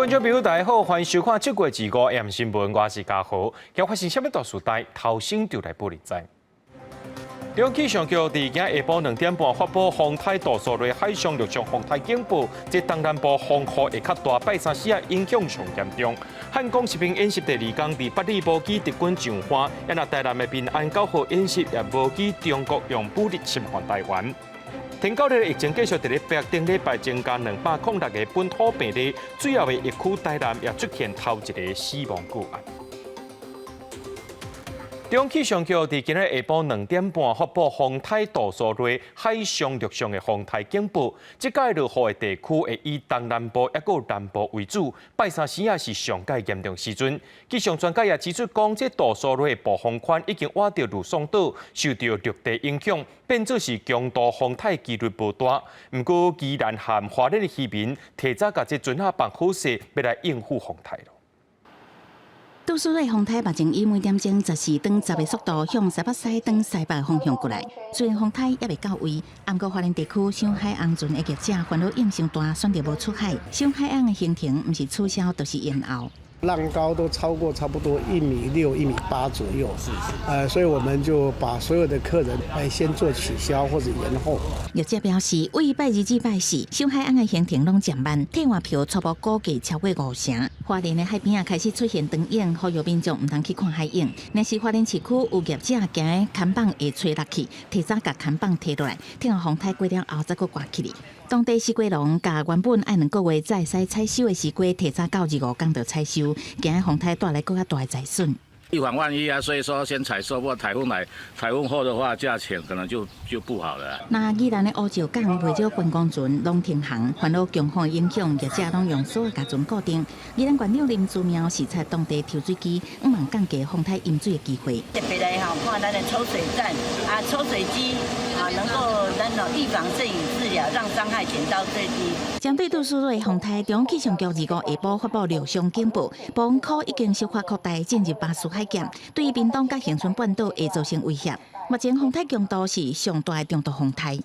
觀眾朋友，大家好，歡迎收看這個月二五 AM 新聞，我是嘉豪。今發生啥物大事代，頭先就來報你知。中央氣象局佇今下晡2點半發布風颱杜蘇芮海上陸上風颱警報，這東南部風雨會較大，拜三時啊影響上嚴重。漢光實兵演習第二工，佇八里無機敵軍上岸，也若台南的平安九號演習也無機中國用武力侵犯台灣。天狗的疫情繼續佇咧北頂禮拜增加206個本土病例，最後的疫區台南也出現頭一个死亡個案。中央氣象局佇今日下晡2點半發布風颱杜蘇芮海上陸上的風颱警報，這屆落雨的地區會以東南部抑閣南部為主，拜三時也是上蓋嚴重時陣。氣象專家也指出講，這杜蘇芮的暴風圈已經倚著呂宋島，受著陸地影響，變做是強度風颱幾率無大。毋過，宜蘭和花蓮的漁民提早共這船仔放好勢，欲來應付風颱囉。杜蘇芮風颱目前以每點鐘14轉10的速度向西北西轉西北方向過來。雖然風颱猶未到位，毋過花蓮地區賞海紅船的業者煩惱應傷大，選擇無出海。賞海紅的行程毋是取消，就是延後。浪高都超過差不多1.6米、1.8米左右，所以我們就把所有的客人先做取消或者延後。業者表示，為拜二至拜四，賞海紅的行程攏減慢，退換票初步估計超過五成。花蓮的海邊啊開始出現長影，呼籲民眾毋通去看海湧。若是花蓮市區有業者驚看板會吹落去，提早共看板提落來，聽風颱過了後才閣掛起來。當地西瓜農共原本愛2個月才會使採收的西瓜，提早到二五工就採收，驚風颱帶來閣較大的災損。預防萬一啊，所以說先採收，不過颱風來，颱風後的話，價錢可能就不好了。那宜蘭的烏石港袂少觀光船攏停航，煩惱強風影響，業者攏用索共船固定。宜蘭縣長林姿妙視察當地抽水機，向望降低風颱淹水的機會。特別來吼，看咱的抽水站啊，抽水機啊，能夠咱預防勝於治療，讓傷害減到最低。針對杜蘇芮風颱，中央氣象局二五下晡發布陸上警報，暴風區已經小可擴大，進入巴士海峽，對屏東佮恆春半島會造成威脅。目前風颱強度是上大的中度風颱。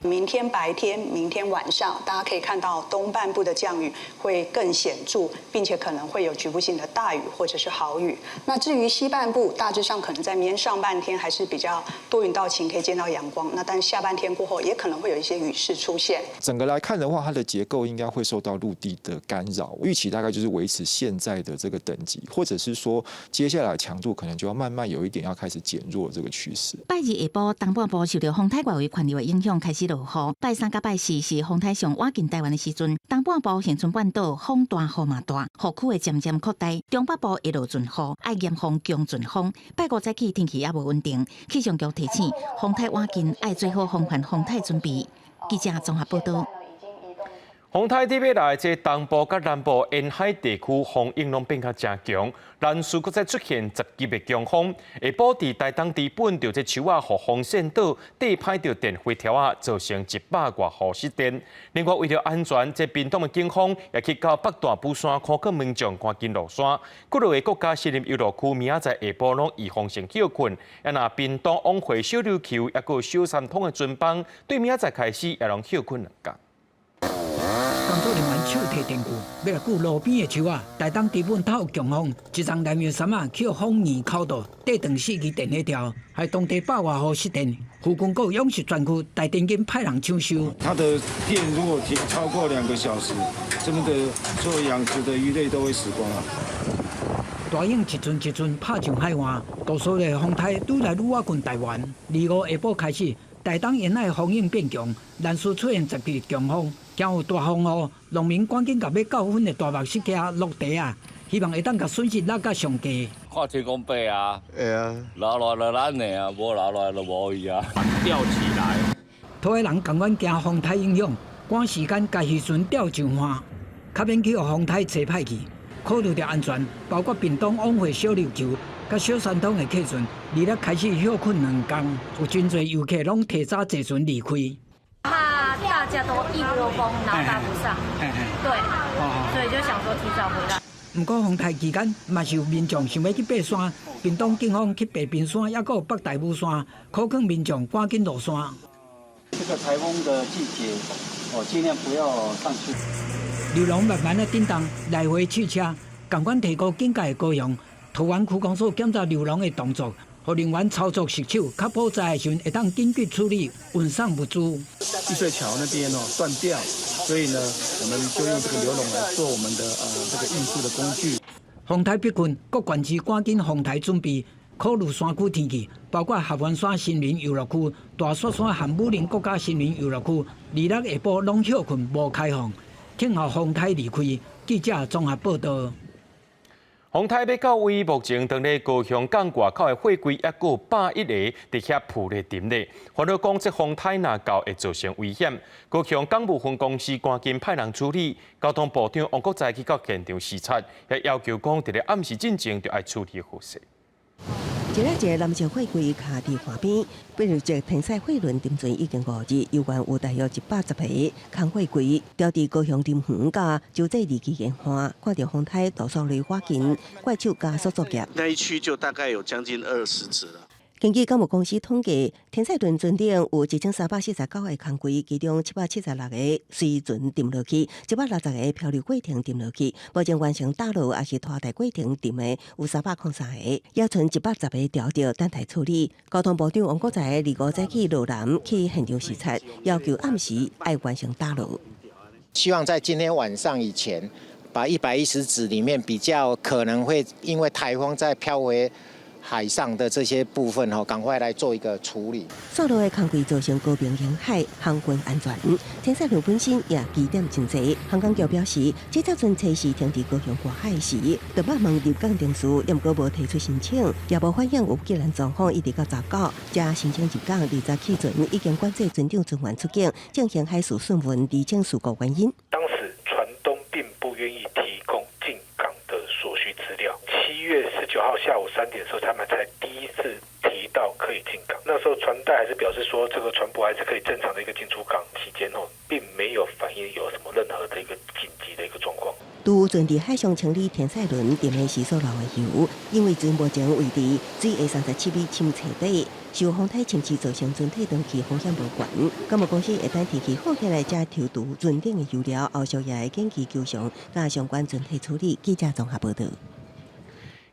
明天白天、明天晚上，大家可以看到東半部的降雨會更顯著，並且可能會有局部性的大雨或者是豪雨。那至於西半部，大致上可能在明天上半天還是比較多雲到晴，可以見到陽光。那但下半天過後，也可能會有一些雨勢出現。整個來看的話，它的結構應該會受到陸地的干擾，預期大概就是維持現在的這個等級，或者是說接下來強度可能就要慢慢有一點要開始減弱這個趨勢。拜二下晡，東半部受到風颱外圍環流的影響，開始落雨。拜三佮拜四是風颱上倚近台灣的時陣，東半部恆春半島風大雨嘛大，雨區會漸漸擴大。中北部會落陣雨，愛嚴防強陣風。拜五早起天氣猶無穩定，氣象局提醒風颱倚近，愛做好防範風颱準備。記者綜合報道。風颱佇欲來，這東部佮南部沿海地區風湧攏變較誠強，蘭嶼閣再出現10級的強風。下晡佇台東知本著這樹仔予風扇倒，硩歹著電費條仔，造成100外戶失電。另外，為著安全，這屏東的警方也去到北大武山，苦勸民眾趕緊落山。幾落个國家森林遊樂區明仔載下晡攏預防性歇睏。啊，若屏東往回小琉球，抑閣小三通的船班，對明仔載開始也攏歇睏兩工。工作人員手提電鋸，欲來鋸路邊的樹仔。台東知本透強風，一叢南洋杉仔去予風硬哭倒，硩斷四支電火條，害當地百外戶失電。附近閣有養殖專區，台電緊派人搶修。它的電如果停超過2個小時，這邊的做養殖的魚類都會死光啊。大湧一陣一陣拍上海岸，杜蘇芮風颱愈來愈倚近台灣。二五下晡開始，台東沿海風湧變強，蘭嶼出現10級強風，驚有大風雨，農民趕緊共欲到粉的大麥釋起落地啊，希望會當共損失落甲上低。看天公伯啊，會啊，落落就咱的啊，無落落就無去啊。釣起來。土海人仝款驚風颱影響，趕時間共漁船吊上岸，較免去予風颱吹歹去。考慮著安全，包括屏東往回小琉球、佮小三通的客船，二日開始歇睏兩工，有真濟遊客攏提早坐船離開。怕大家都一窩蜂，然後搭不上，對，所以就想說提早回來。毋過風颱期間，嘛是有民眾想欲去爬山，屏東警方去白冰山，抑閣有北大武山，苦勸民眾趕緊落山。這個颱風的季節，哦，盡量不要上去。流籠慢慢仔振動，來回試車，仝款提高警戒的高雄桃園區公所檢查流籠的動作，予人員操作熟手，較保災的時陣會當緊急處理運送物資。溢水橋那邊哦斷掉，所以呢，我們就用這個流籠來做我們的這個運輸的工具。風颱逼近，各縣市趕緊防颱準備，考慮山區天氣，包括合歡山森林遊樂區、大雪山和武陵國家森林遊樂區，26下晡攏歇睏無開放，聽候風颱離開。記者綜合報道。風颱欲到位，目前當咧高雄港外口的貨櫃猶閣有100一个佇遐浮咧沉咧。煩惱講，這風颱若到會造成危險。高雄港務分公司趕緊派人處理。交通部長王國材去到現場視察，也要求講，佇咧暗時進前就愛處理好勢。一个一个藍色貨櫃卡佇岸邊，比如這天使貨輪沉船已經5日，猶原有大約110個空貨櫃吊佇高雄林園佮洲際二期沿岸，看著風颱杜蘇芮火緊，怪手加速作業。那一區就大概有將近20尺了。根據港務公司統計，天使輪船頂有1349個空櫃，其中776個隨船沉落去，160個漂流過程沉落去。目前完成打撈抑是拖帶過程沉的有303個，猶賰110個吊著等待處理。交通部長王國材25早起落南去現場視察，要求暗時愛完成打撈。希望在今天晚上以前，把110紙裡面比較可能會因為颱風再飄回海上的這些部分吼，趕快來做一個處理。散落的空櫃造成高屏沿海航運安全。天使輪本身也疑點真濟。航港局表示，這隻船測試停佇高雄外海時，就捌問入港程序，毋過無提出申請，也無反映有救難狀況，一直到19才申請入港。20起船已經管制船長船員出境，進行海事訊問，釐清事故原因。當時船東並不願意提供進港的所需資料。7月19號下午3點的時候，他們才第一次提到可以進港。那時候船代還是表示說，這個船舶還是可以正常的一個進出港。期間哦，並沒有反映有什麼任何的一個緊急的一個狀況。拄船佇海上清理天使輪沉的時所留的油，因為船目前位佇水下37米深層底，受風颱侵蝕造成船體長期風險無懸。港務公司會等天氣好起來，才抽除船頂的油料，後續也會緊急求償，佮相關船體處理。記者綜合報道。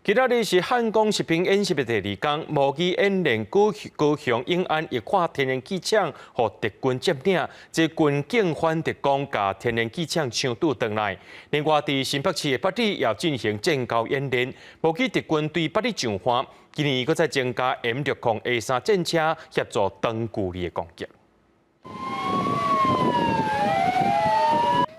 今仔日是漢光實兵演習的第二工，模擬演練高高雄永安液化天然氣廠予敵軍佔領，這軍警反特工共天然氣廠搶奪轉來。另外，佇新北市的八里也進行戰交演練，模擬敵軍對八里上岸。今年閣再增加 M60 A3戰車協助長距離的攻擊。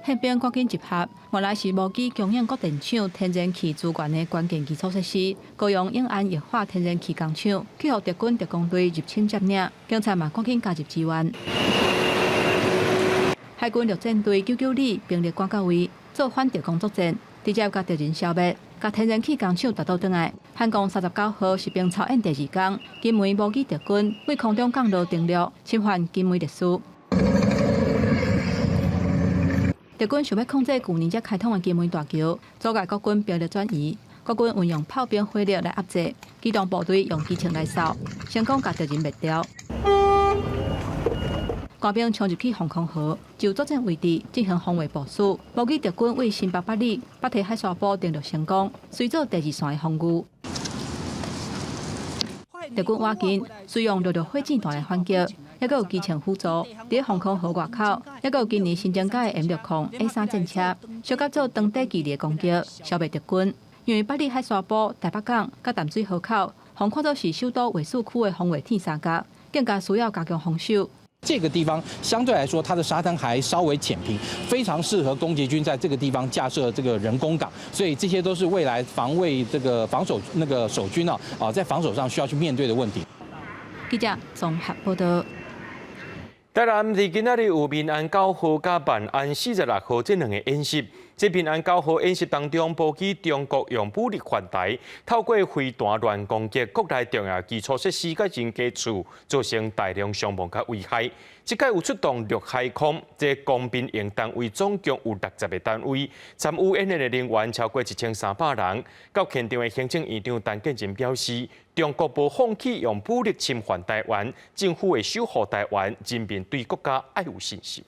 憲兵趕緊集合，原來是模擬供應國電廠天然氣資源的關鍵基礎設施——高雄永安液化天然氣工廠，去予敵軍特工隊入侵佔領，警察嘛趕緊加入支援。海軍陸戰隊992兵力趕到位，做反特工作戰，直接共敵人消滅，共天然氣工廠奪倒轉來。漢光39號實兵操演第二工，金門模擬敵軍對空中降落登陸，侵犯金門歷史。敵軍想欲控制舊年才開通的金門大橋，阻礙國軍兵力轉移。國軍運用炮兵火力來壓制，機動部隊用機槍來掃，成功共敵人滅掉。官兵衝入去防空壕，就作戰位置進行防衛部署，模擬敵軍對新北八里、北提海沙埔登陸成功，遂做第二線的防禦。敵軍倚近，使用陸陸火箭彈來反擊。猶閣有機槍輔助，佇防空壕外口，猶閣有今年新增加的 M60 A3戰車，小甲做長短距離的攻擊，消滅敵軍。因為八里海沙埔、台北港、佮淡水河口，予看做是首都衛戍區的防衛鐵三角，更加需要加強防守。這個地方相對來說，它的沙灘還稍微淺平，非常適合攻擊軍在這個地方架設這個人工港，所以這些都是未來防衛這個防守那個守軍啊，啊在防守上需要去面對的問題。記者綜合報道。台南佇今仔日有民安9號佮萬安46號這兩个演習。這民安九號演習當中，模擬中國用武力犯台，透過飛彈亂攻擊國內重要基礎設施佮人家厝，造成大量傷亡佮危害。這擺有出動陸海空，這工兵營單位總共有60個單位，參與演練的人員超過1300人。到現場的行政院長陳建仁表示，中國無放棄用武力侵犯台灣，政府會守護台灣，人民對國家愛有信心。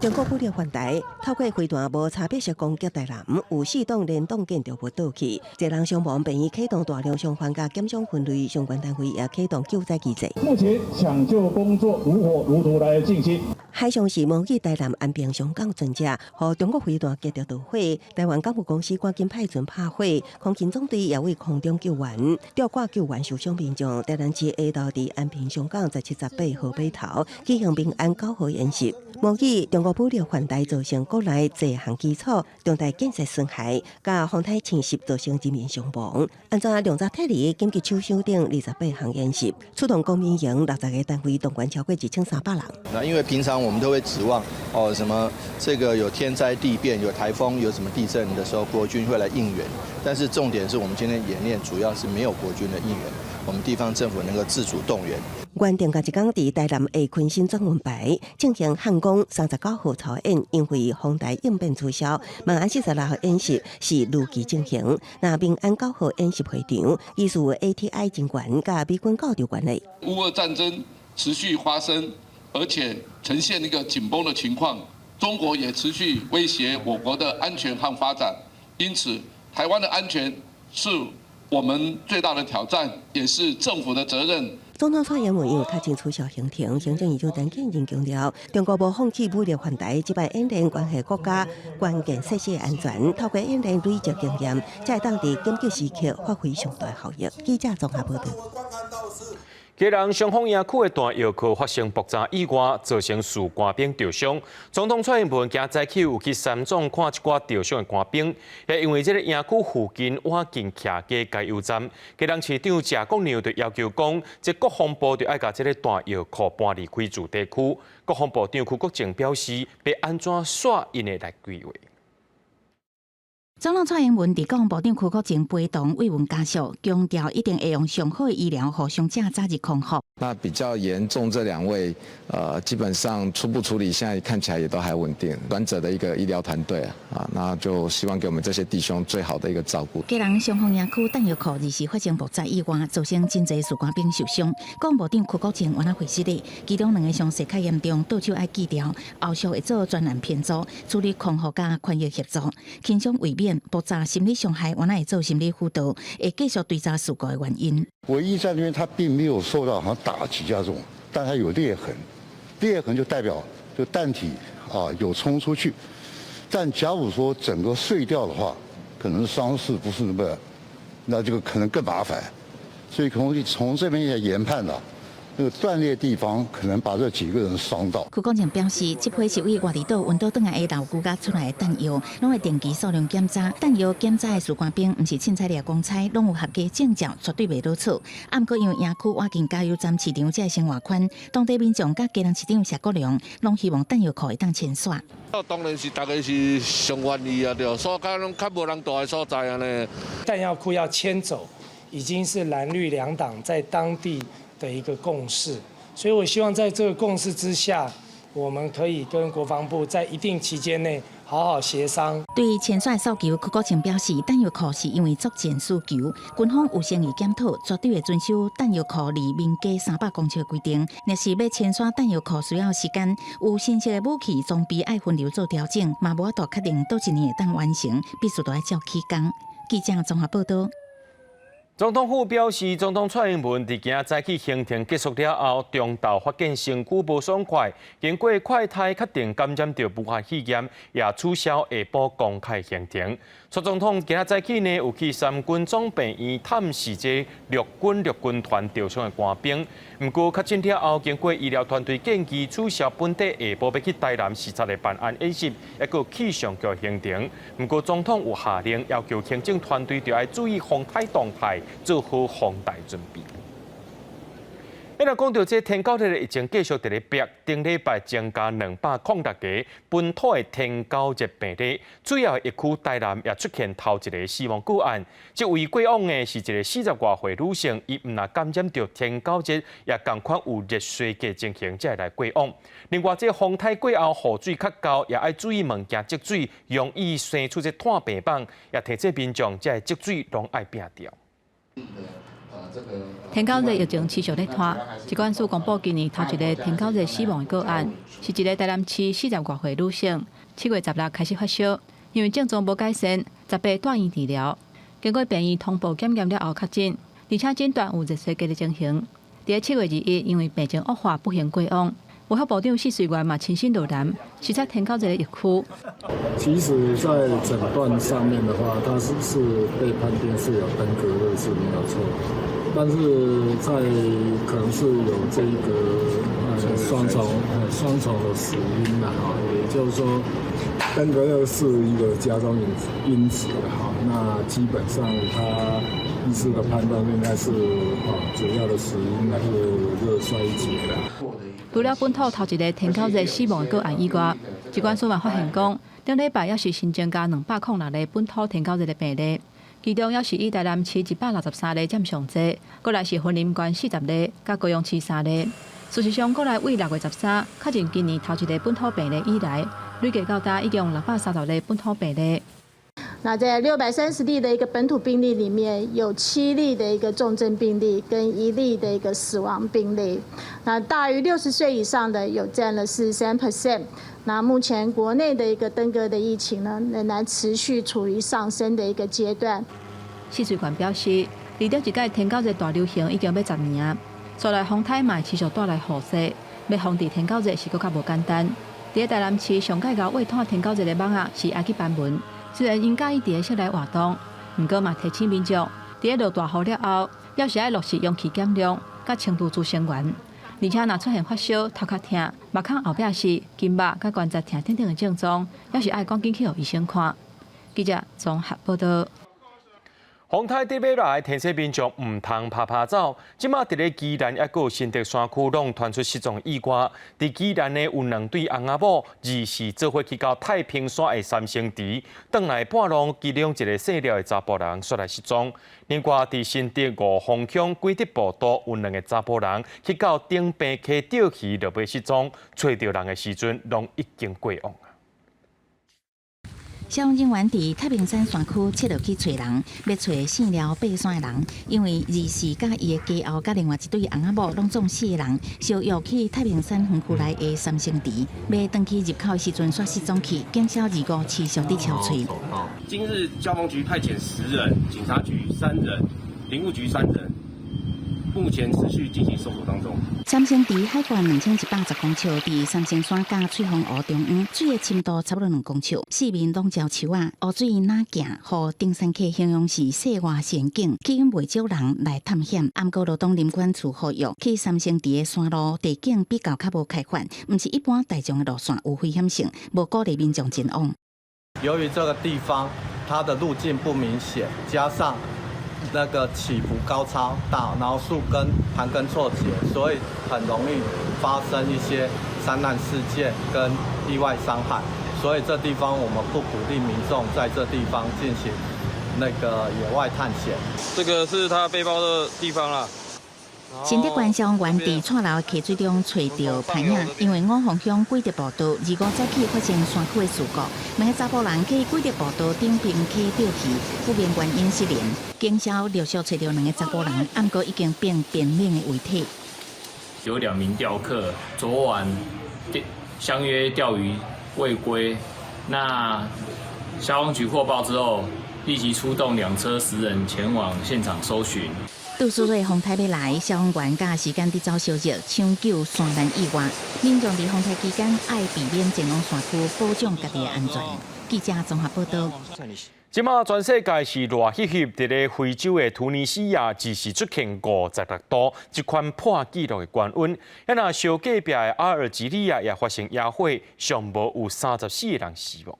中國武力犯台，透過飛彈無差別式攻擊台南，有四棟連棟建築物倒去，濟人傷亡，病院啟動大量傷患佮檢傷分類，相關單位也啟動救災機制。目前搶救工作如火如荼來進行。海上是模擬台南安平上港船隻，予中國飛彈擊著導火。台灣港務公司趕緊派船拍火，空勤總隊也對空中救援，吊掛救援受傷民眾。台南市下晝佇安平上港17、18號碼頭舉行平安九號演習，模擬中國武力犯台造成國內濟項基礎重大建設損害，佮風颱侵襲造成人民傷亡。按怎量查撤離緊急手手等28項演習，出動公民營60個單位，動員超過2300人。那因為平常我們都會指望哦，什麼這個有天災地變、有颱風、有什麼地震的時候，國軍會來應援。但是重點是我們今天演練主要是沒有國軍的應援，我們地方政府能夠自主動員。原定佇這工佇台南下坤新轉運牌進行漢光39號操演，因為風台應變取消。民安46號演習是如期進行。那民安9號演習會場，伊是 ATI 人員佮美軍教導員的。烏俄戰爭持續發生，而且呈現一個緊繃的情況，中國也持續威脅我國的安全和發展，因此台灣的安全是我們最大的挑戰，也是政府的責任。總統蔡英文因為確診取消行程，行政院長陳建仁強調，中國無放棄武力犯台，這擺演練關係國家關鍵設施安全，透過演練累積經驗，才會當佇緊急時刻發揮上大效益。記者綜合報道。基隆雙峰營區的彈藥庫發生爆炸意外，造成士官兵著傷。總統蔡英文今早起有去三總看一寡著傷的官兵，也因為這个營區附近倚近徛家加油站，基隆市長謝國樑就要求講，這國防部就愛共這个彈藥庫搬離開駐地區。國防部長邱國正表示，欲按怎煞𪜶會來規劃。總統蔡英文佇國防部長邱國正陪同慰問家屬，強調一定會用上好的醫療，予傷者早日康復。那比較嚴重這兩位，基本上初步處理，現在看起來也都還穩定。專責的一個醫療團隊啊，那就希望給我們這些弟兄最好的一個照顧。基隆雙峰營區彈藥庫二時發生爆炸意外，造成真濟士官兵受傷。國防部長邱國正按怎回釋咧？其中兩个傷勢較嚴重，倒手愛鋸掉，後續會做專案評估，處理康復佮翻譯協助，輕傷為免，爆炸心理傷害，原來會做心理輔導，會繼續追查事故的原因。唯一在那邊，他並沒有受到好像打擊啊這種，但他有裂痕，裂痕就代表就彈體啊有衝出去。但假如說整個碎掉的話，可能傷勢不是那麼，那這個可能更麻煩。所以從這邊也研判了。那個斷裂地方可能把這幾個人傷到。邱國正表示，這批是對外離島運到轉來的老古家出來的彈藥，攏會定期數量檢查。彈藥檢查的士官兵，毋是凊彩掠講猜，攏有合格證照，絕對袂落錯。啊，毋過因為營區倚近加油站市場，這个生活圈，當地民眾佮基隆市長謝國樑，攏希望彈藥庫會當遷徙。當然是大家是上願意啊，對，所較攏較無人蹛的所在按呢。彈藥庫要遷走，已經是藍綠兩黨在當地的一個共識，所以我希望在這個共識之下，我們可以跟國防部在一定期間內好好協商。對遷徙訴求，邱國正表示，彈藥庫是因為作戰需求，軍方有誠意檢討，絕對會遵守彈藥庫離民家300公尺的規定。若是欲遷徙彈藥庫需要時間，有新式的武器裝備愛分流做調整，嘛無法度確定佗一年會當完成，必須著愛照起工。記者綜合報道。總統府表示，總統蔡英文佇今早起行程結束了後，中晝發現身軀無爽快，經過快篩確定感染著武漢肺炎，也取消下晡公開行程。蔡總統今早起呢，有去三軍總病院探視這陸軍陸軍團受傷的官兵。毋過確診了後，經過醫療團隊建議取消本底下晡欲去台南視察的辦案演習，抑閣氣象局行程。毋過總統有下令要求行政團隊著愛注意風颱動態，做好防台準備。咱來講著這天狗熱的疫情繼續佇咧逼，頂禮拜增加206個本土的天狗熱病例，主要疫區台南也出現頭一个死亡個案。這位過往的是一个40外歲女性，伊毋但感染著天狗熱，也仝款有熱衰竭情形，才會來過往。另外，這風颱過後雨水較厚，也愛注意物件積水，容易生出這炭病蚊，也提醒民眾這个積水攏愛摒掉。天狗熱疫情持續咧拖，疾管署公布今年頭一个天狗熱死亡的個案，是一个台南市40外歲女性，7月16開始發燒，因為症狀無改善，18住院治療，經過病院通報檢驗了後確診，而且診斷有熱衰竭的情形。佇7月21，因為病情惡化，不幸過往。衛福部長謝瑞元嘛親身落南視察天狗熱的疫區。其實，在診斷上面的話，他是被判定是有登革熱是沒有錯，但是在可能是有這個雙重的死因啦，哈，也就是說登革熱是一個加重因子哈，那基本上他醫師的判斷應該是主要的死因應該是熱衰竭啦。除了本土頭一个天狗熱死亡的個案以外，疾管署嘛發現講，頂禮拜猶是新增加206例本土天狗熱的病例，其中猶是以台南市163例佔上濟，過來是雲林縣40例，佮高雄市3例。事實上，國內為6月13確認今年頭一个本土病例以來，累計到今已經有630例本土病例。那在630例的一個本土病例裡面，有7例的一個重症病例跟1例的一個死亡病例。那大於60歲以上的有佔了43%。那目前國內的一個登革的疫情呢，仍然持續處於上升的一個階段。謝瑞元表示，離頂一屆天狗熱大流行已經欲10年啊，所來風颱嘛持續帶來雨勢，欲防治天狗熱是閣較無簡單。佇台南市上蓋𠢕餵湠天狗熱的蠓仔是愛去斑紋。雖然𪜶佮意佇咧室內活動，毋過嘛提醒民眾，佇咧落大雨了後，猶是愛落實容器減量，佮清除孳生源。而且若出現發燒、頭殼疼、目孔後壁濕、筋肉佮關節疼等等的症狀，猶是愛趕緊去予醫生看。記者綜合報道。風颱佇欲來，提醒民眾毋通趴趴走。這馬佇咧宜蘭抑閣有新竹山區，攏傳出失蹤意外。佇宜蘭呢，有兩對翁仔某，24做伙去到太平山的三星池，轉來半路，其中一个姓廖的查埔人煞來失蹤。另外，佇新竹五峰鄉貴德步道有兩个查埔人去到頂爿溪釣魚，落尾失蹤，揣著人的時陣，攏已經過往。消防人員佇太平山山區切落去揣人，欲揣姓廖爬山的人，因為24佮伊的家後佮另外一對翁仔某，攏總四個人，相約去太平山園區內的三星池，欲轉去入口的時陣，煞失蹤去，警消25持續佇搜揣。今日消防局派遣10人，警察局3人，林務局3人，目前持續進行搜索當中。三星池海拔2110公尺，佇三星山佮翠峰湖中央，水的深度差不多2公尺，四面攏澆樹仔，湖水若鏡，予登山客形容是世外仙境，吸引袂少人來探險。毋過羅東林管處呼籲，去三星池的山路地景比較較無開發，毋是一般大眾的路線，有危險性，無鼓勵民眾前往。由於這個地方它的路徑不明顯，加上那個起伏高差大，然後樹根盤根錯節，所以很容易發生一些山難事件跟意外傷害。所以這地方我們不鼓勵民眾在這地方進行那個野外探險。這個是他背包的地方啦。新竹縣消防員佇蔡樓溪水中揣著歹影，因為五峰鄉貴德步道25早起發生山區的事故，兩个查埔人去貴德步道頂爿溪釣魚，不明原因失聯，警消陸續揣著兩个查埔人，毋過已經變冰冷的遺體。有兩名釣客昨晚相約釣魚未歸，那消防局獲報之後，立即出動2車10人前往現場搜尋。杜蘇芮風颱欲來，消防員佮時間佇走消息，搶救山難意外。民眾佇風颱期間愛避免前往山區，保障家己的安全。記者綜合報道。這馬全世界是熱翕翕，佇咧非洲的突尼西亞，一時出現56度，這款破紀錄的高溫。啊，若相隔壁的阿爾及利亞也發生野火，上無有34個人死亡。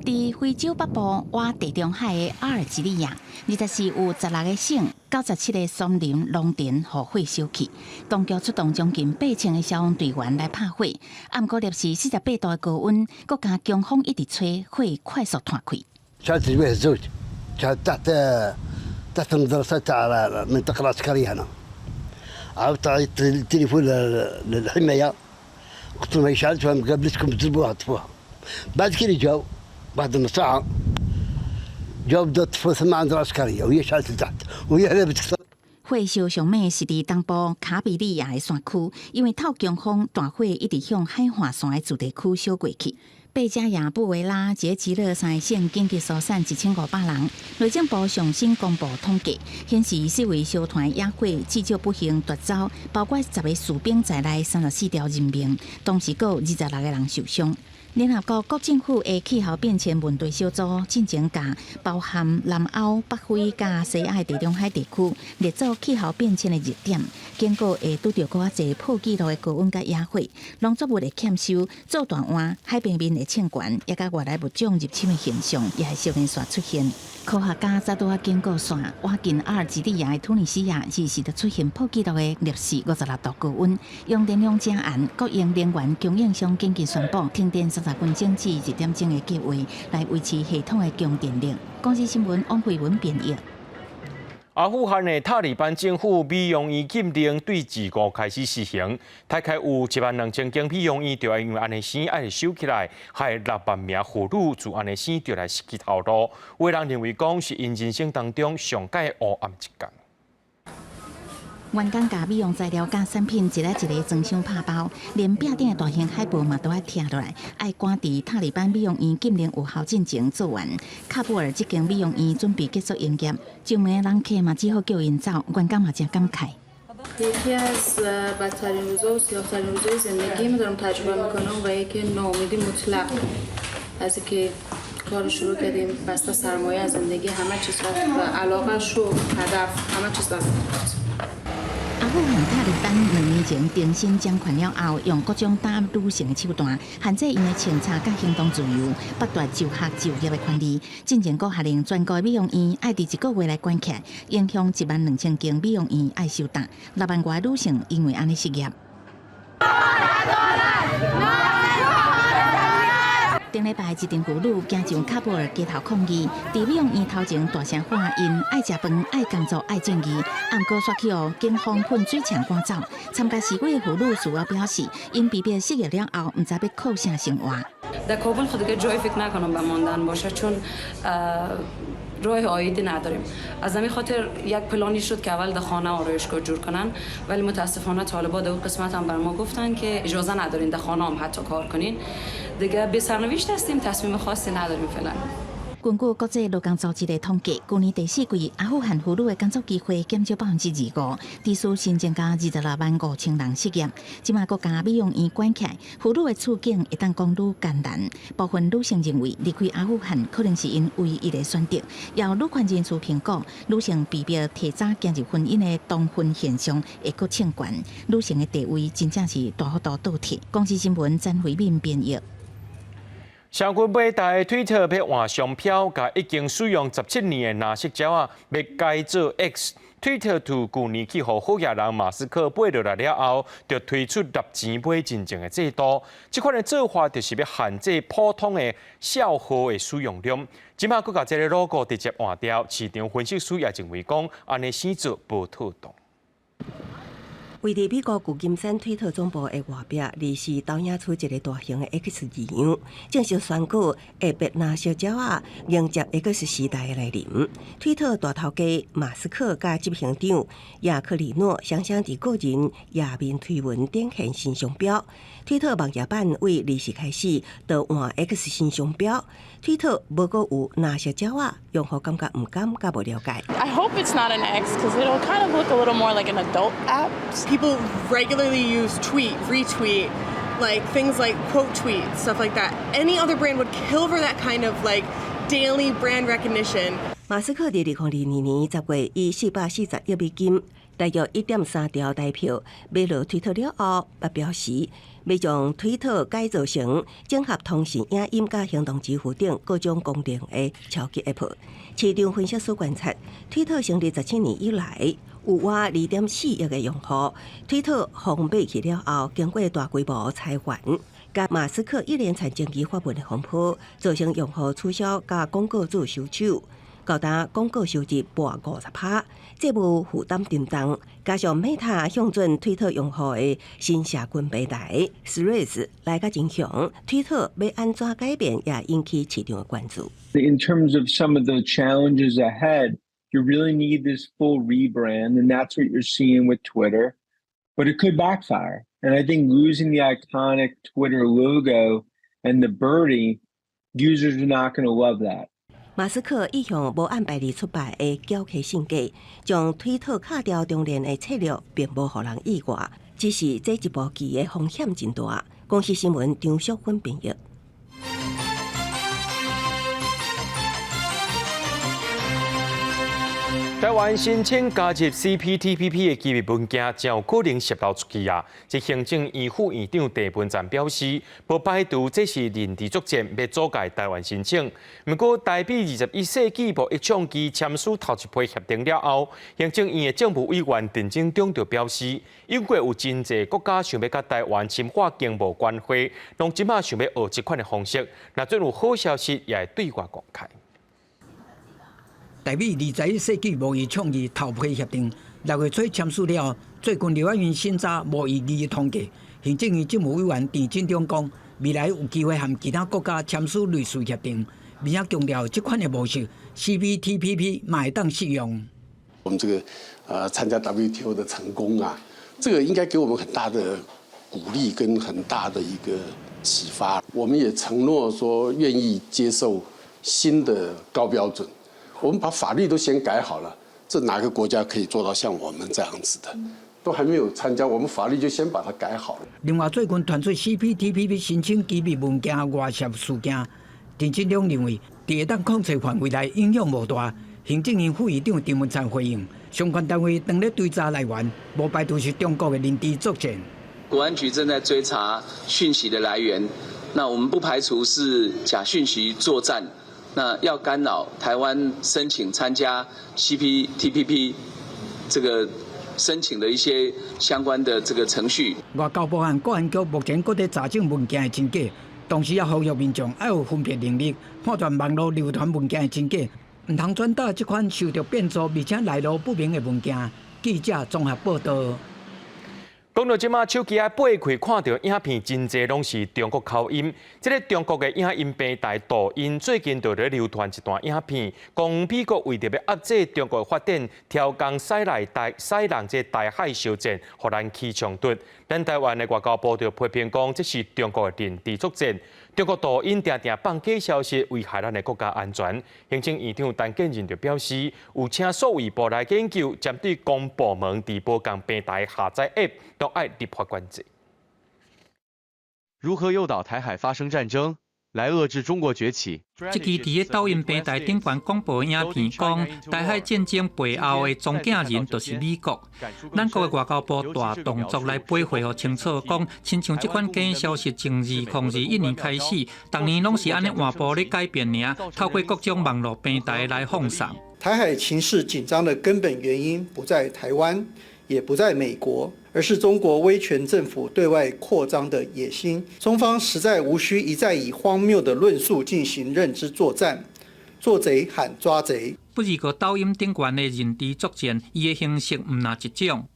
佇非洲北部倚地中海的阿爾及利亞，24有16個省、97個松林農田予火燒去，當局出動將近8000個消防隊員來拍火。毋過攝氏48度的高溫，閣加強風一直吹，火快速湠開。 كانت به الزوج كانت تحت المدرسة تاع المنطقة العسكرية هنا. عاودت عيطت التليفون للحماية، قلت لهم هي شعلت قابلتكم تزربوها طفوها. بعد كي جاو بعد نص ساعة جاو بدها تطفوا ثم عند العسكريه وهي شعلت لتحت وهي هربت. 火燒上猛是佇東部卡比利亞的山區，因為透強風，大火一直向海岸線的住宅區燒過去。貝加亞布維拉捷吉勒三個省緊急疏散1500人。內政部上新公布統計，顯示四圍燒團野火至少不幸奪走，包括10個士兵在內34條人命，同時閣有26個人受傷。聯合國國政府的氣候變遷問題小組進前共包含南歐、北非佮西亞的地中海地區列做氣候變遷的熱點，警告會拄著閣較濟破紀錄的高溫佮野火，農作物會欠收，做大旱，海平面會衝懸，也佮外來物種入侵的現象也會小連續出現。科學家早拄仔警告煞，倚近阿爾及利亞的突尼西亞，時時都出現破紀錄的攝氏56度高溫，用電量誠絚，國營能源供應商緊急宣布停電30分鐘至1點鐘的計劃，來維持系統的供電力。公視新聞王慧文編譯。阿富汗的塔利班政府美容院禁令對2月開始實行，大概有1萬2千間美容院就因為按呢生愛收起來，害6萬名婦女自按呢生就來失去頭路。有人認為講是𪜶人生當中上蓋烏暗一天。員工共美容材料佮產品一个一个裝箱拍包，連壁頂的大型海報嘛都愛拆落來，愛趕佇塔利班美容院禁令有效進前做完。喀布爾這間美容院準備結束營業，上門的人客嘛只好叫𪜶走，員工嘛真感慨。 یکی از بدترین روزا و سیاهترین روزای زندگی دارم تجربه میکنم و یکی ناامیدی مطلق از اینکه کار شروع کردیم بسته سرمایه از زندگی همه چیز رفت و علاقه شو هدف همه چیز رفت. 阿富汗塔利班2年前重新掌權了後，用各種打壓女性的手段，限制𪜶的穿插佮行動自由，剝奪就學就業的權利。進前閣下令全國美容院愛佇一個月內關起來，影響1萬2千間美容院愛收檔，6萬外女性因為按呢失業。頂禮拜一陣婦女行上喀布爾街頭抗議，佇美容院頭前大聲喊𪜶愛食飯、愛工作、愛正義。毋過煞去予警方噴水槍趕走。參加示威的婦女事後表示，𪜶被迫失業了後，毋知欲靠啥生活。 در کابل خود دیگه جای فکر نکنم به ماندن باشه چون راه عایدی نداریم. از همین خاطر یک پلانی شد که اول در خانه آرایشگاه جور کنن ولی متاسفانه طالبا در اون قسمت هم بر ما گفتن که اجازه ندارین در خانه هم حتی کار کنین. دیگه بی سرنوشت هستیم تصمیم خاصی نداریم فعلا. 根據國際勞工組織的統計，舊年第四季阿富汗婦女的工作機會減少25%，致使新增加26萬5千人失業。這馬閣共美容院關起來，婦女的處境會當講愈艱難。部分女性認為離開阿富汗可能是𪜶唯一的選擇。有女權人士評估，女性被迫提早進入婚姻的童婚現象會閣衝懸，女性的地位真正是大幅度倒退。公視新聞詹慧敏編譯。社群媒體推特欲換商標，共已經使用17年的藍色鳥仔，欲改做 X。推特自舊年去予好額人馬斯克買落來了後，就推出納錢買認證的制度。這款的做法就是欲限制普通的小號的使用量。這馬閣共這个 logo 直接換掉，市場分析師也認為講，按呢生做無妥當。位佇美國舊金山推特總部的外壁，臨時投影出一个大型的 X 字樣，正式宣告會變藍色鳥仔迎接 X 時代的來臨。推特大頭家馬斯克佮執行長亞克里諾雙雙佇個人頁面推文展現新商標。推特網頁版對2時開始就換 X 新商標。推特無閣有藍色鳥仔，用戶感覺毋甘佮無了解。 I hope it's not an X because it'll kind of look a little more like an adult app. People regularly use tweet, retweet, like things like quote tweet, stuff like that. Any other brand would kill for that kind of like daily brand recognition. 馬斯克佇2022年10月以440億美金，大約1.3兆台票買落推特了後，也表示欲將推特改造成整合通訊、影音佮行動支付等各種功能的超級 App。市場分析師觀察，推特成立17年以來，有倚2.4億个用戶。推特予買去了後，經過大規模裁員，佮馬斯克一連串爭議發文的風波，造成用戶取消佮廣告主收手。到今廣告收入跋50%，債務負擔沉重。加上 Meta 向準推特用戶的新社群平台 Threads 來甲真強，推特欲按怎改變也引起市場的關注。 In terms of some of the challenges ahead, you really need this full rebrand, and that's what you're seeing with Twitter. But it could backfire. And I think losing the iconic Twitter logo and the birdie, users are not going to love that. 馬斯克一向無按牌理出牌的狡黠性格，將推特敲掉重練的策略並無予人意外，只是這一步棋的風險真大。公視新聞張淑芬編譯。台灣申請加入 CPTPP 的機密文件，真有可能洩露出去啊！這行政院副院長鄭文燦表示，無排除這是認知作戰，欲阻礙台灣申請。毋過，台美21世紀貿易倡議簽署頭一批協定了後，行政院的政務委員陳進忠就表示，英國有真濟國家想欲佮台灣深化經貿關係，攏這馬想欲學這款的方式。若準有好消息，也會對外公開。台美21世紀貿易倡議頭批協定6月初簽署了後，最近立法院審查無異議通過。行政院政務委員陳進忠講，未來有機會和其他國家簽署類似協定，而且強調這款的模式 CPTPP 嘛會當適用。我們這個參加 WTO 的成功啊，這個應該給我們很大的鼓勵跟很大的一個啟發。我們也承諾說願意接受新的高標準。我們把法律都先改好了，這哪個國家可以做到像我們這樣子的？都還沒有參加，我們法律就先把它改好了。另外，最近傳出 CPTPP 申請機密文件外洩事件，陳進忠認為，佇會當控制範圍內影響無大。行政院副院長陳文燦回應，相關單位當咧追查來源，無排除是中國的認知作戰。國安局正在追查訊息的來源，那我們不排除是假訊息作戰。那要干擾台灣申請參加 CPTPP 這個申請的一些相關的這個程序。外交部和國安局目前閣佇查證文件的真假，同時也呼籲民眾愛有分辨能力，判斷網路流傳文件的真假，毋通轉達這款受著變造而且來路不明的文件。記者綜合報道。講到這馬手機仔掰開，看著影片真濟攏是中國口音。這个中國的影音平台抖音最近就咧流傳一段影片，講美國為著欲壓制中國的發展，挑工駛來台駛人這台海相戰，予咱起衝突。咱台灣的外交部就批評講，這是中國的認知作戰。中國抖音定定放假消息，危害咱的國家安全。行政院長陳建仁就表示，有請數位部來研究，針對公部門佇無仝平台下載 App，都愛立法管制。如何誘導台海發生戰爭，來遏制中國崛起？這支佇咧抖音平台頂懸廣播的影片，講台海戰爭背後的終結人就是美國。咱國的外交部大動作來背回予清楚，講親像這款假消息從2021年開始，逐年攏是按呢換步咧改變爾，透過各種網路平台來放送。台海情勢緊張的根本原因不在台灣，也不在美國，而是中國威權政府對外擴張的野心。中方實在無需一再以荒謬的論述進行認知作戰，做賊喊抓賊。不過抖音頂懸的認知作戰，伊的形式毋但一種。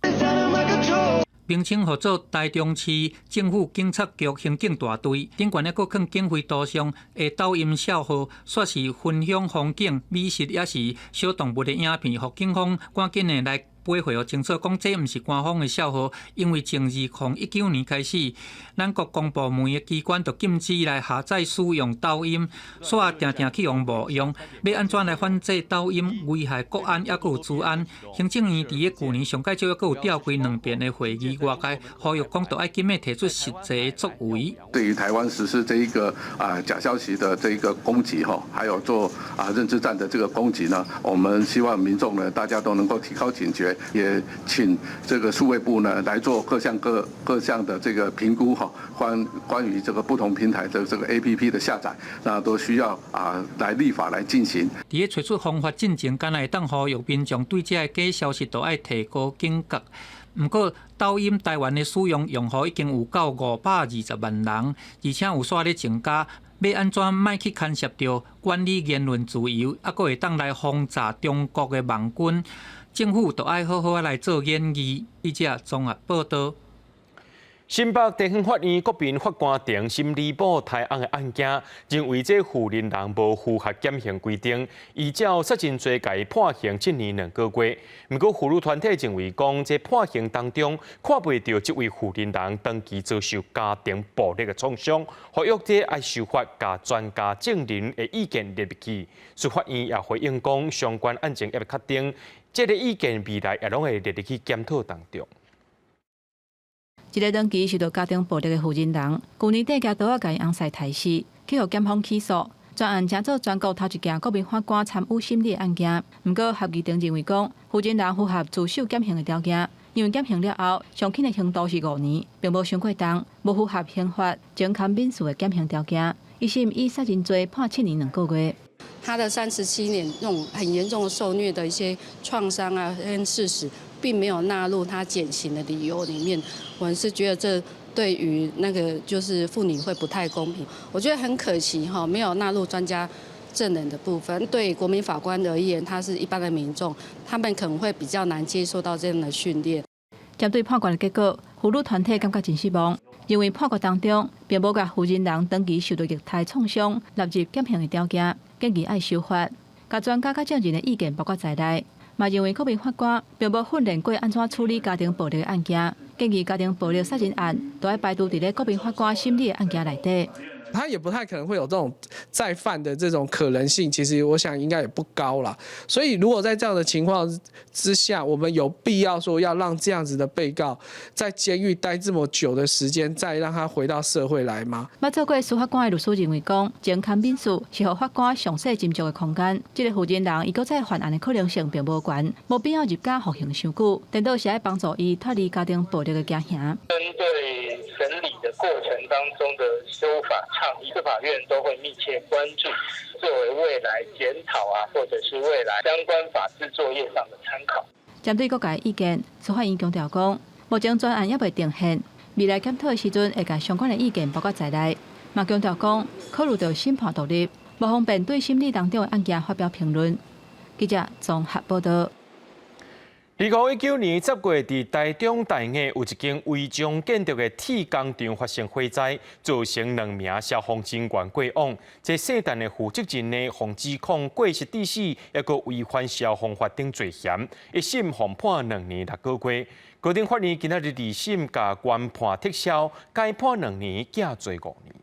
名稱號做台中市政府警察局刑警大隊，頂懸猶閣囥警徽圖像的抖音帳號，煞是分享風景、美食，抑是小動物的影片，予警方趕緊的來背回予清楚，講這毋是官方的帳號，因為從2019年開始，咱國公部門的機關就禁止來下載使用抖音，煞定定去予冒用，欲按怎來反制抖音危害國安，猶閣有資安？行政院佇咧舊年上蓋少猶閣有召開兩遍的會議，外界呼籲講，著愛緊欲提出實際的作為。對於台灣實施這一個假消息的這一個攻擊，哈，還有做認知戰的這個攻擊呢，我們希望民眾呢，大家都能夠提高警覺。也請這個數位部呢來做各項各項的這個評估哈，關於這個不同平台的這個 APP 的下載，那都需要來立法來進行。佇咧揣出方法進前，敢若會當呼籲民眾對這个假消息都愛提高警覺。毋過，抖音台灣的使用用戶已經有到520萬人，而且有煞咧增加。欲按怎莫去牽涉著管理言論自由，猶閣會當來轟炸中國的網軍，政府就愛好好來做研議。記者綜合報導。新北地方法院國民法官庭審理某刣翁的案件，認為這負責人無符合減刑規定，依照殺人罪共伊判刑7年2個月。毋過婦女團體認為講，這判刑當中看袂著這位負責人長期遭受家庭暴力的創傷，呼籲這愛修法共專家證人的意見列入去。司法院也回應講，相關案情猶未確定，這个意見未來也攏會列入去檢討當中。一个長期受著家庭暴力的婦人人，舊年底舉刀仔共伊翁婿刣死，去予檢方起訴。專案成做全國頭一件國民法官參與審理的案件。毋過合議庭認為講，負責人符合自首減刑的條件，因為減刑了後，上輕的刑度是5年，並無傷過重，無符合刑法減輕免訴的減刑條件。一審以殺人罪判7年2個月。他的37年那種很嚴重的受虐的一些創傷啊跟事實，並沒有納入他減刑的理由裡面。我們是覺得這對於那個就是婦女會不太公平。我覺得很可惜哈，沒有納入專家證人的部分。對國民法官而言，他是一般的民眾，他們可能會比較難接受到這樣的訓練。針對判決的結果，婦女團體感覺真失望，認為判決當中並無共負責人長期受著虐待創傷納入減刑的條件，建議愛修法，共專家佮證人的意見包括在內，嘛認為國民法官並無訓練過按怎處理家庭暴力的案件，建議家庭暴力殺人案都愛排除佇咧國民法官審理的案件內底。他也不太可能會有這種再犯的這種可能性，其實我想應該也不高啦。所以如果在這樣的情況之下，我們有必要說要讓這樣子的被告在監獄待這麼久的時間，再讓他回到社會來嗎？捌做過司法官的律師認為講，減輕免訴是予法官詳細斟酌的空間。這个負責人伊閣再犯案的可能性並無懸，無必要入監服刑傷久，顛倒是愛幫助伊脫離家庭暴力的驚嚇。針對審理的過程當中的修法倡議，司法院都會密切關注，作為未來檢討啊，或者是未來相關法制作業上的參考。針對各界意見，司法院強調講，目前專案猶未定案，未來檢討的時陣會共相關的意見包括在內。嘛強調講，考慮著審判獨立，無方便對審理當中的案件發表評論。記者綜合報導。2019年10月，佇台中大雅有一間違章建築的鐵工廠發生火災，造成兩名消防人員過往。這稅單的負責人呢，予指控過失致死，抑閣違反消防法等罪嫌，一審予判2年6個月。高等法院今仔日二審共原判撤銷，改判2年，減罪5年。